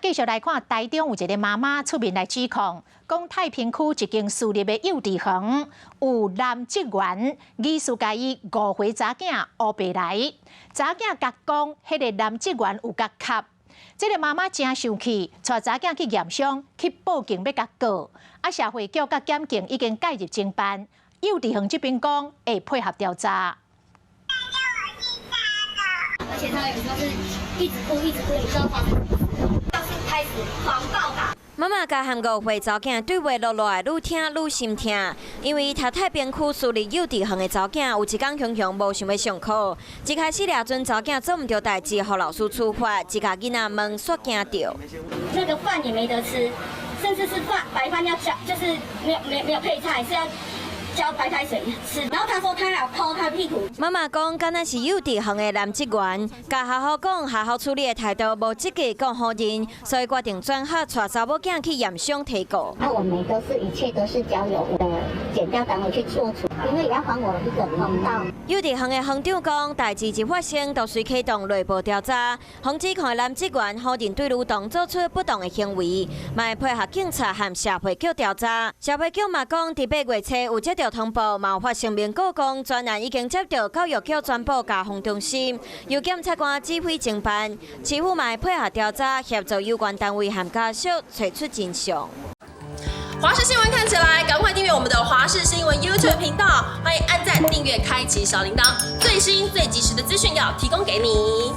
繼續來看，台中有一個媽媽出面來指控，講太平區一間私立的幼稚園有男職員疑似共伊5歲查囝烏白來，查囝共講，彼個男職員有共恰。這個媽媽誠生氣，帶查囝去驗傷，去報警欲共告。啊，社會局佮檢警已經介入偵辦，幼稚園這邊講會配合調查。而且他有時候是一直哭，一直哭，你不知道發生什麼事，就是開始狂暴打。媽媽共含5歲查某囝對話落落來，愈聽愈心疼，因為讀太平區私立幼稚園的查某囝有一工雄雄無想欲上課，一開始掠準查某囝做毋著代誌，予老師處罰，一共囡仔問煞驚著。那個飯也沒得吃，甚至是飯白飯要澆，就是沒有配菜，是要澆白開水吃。然後他說他要摳他屁股。媽媽講，敢若是幼稚園的男職員，共學校講學校處理的態度無積極，閣否認，所以決定轉學帶查某囝去驗傷提告。那我們都是一切都是交由我的檢調單位去做處，因為也要還我一個公道。幼稚園的園長講，代誌一發生，就隨啟動內部調查，予指控的男職員否認對女童做出不當的行為，嘛會配合警察和社會局調查。社會局嘛講，佇8月初有接到通報，嘛有發聲明告講，專案已經接到教育局專部家訪中心，由檢察官指揮偵辦，市府嘛會配合調查，協助有關單位和家屬揣出真相。華視新聞看起來，趕快訂閱我們的華視新聞 YouTube 頻道，歡迎按讚、訂閱、開啟小鈴鐺，最新最及時的資訊要提供給你。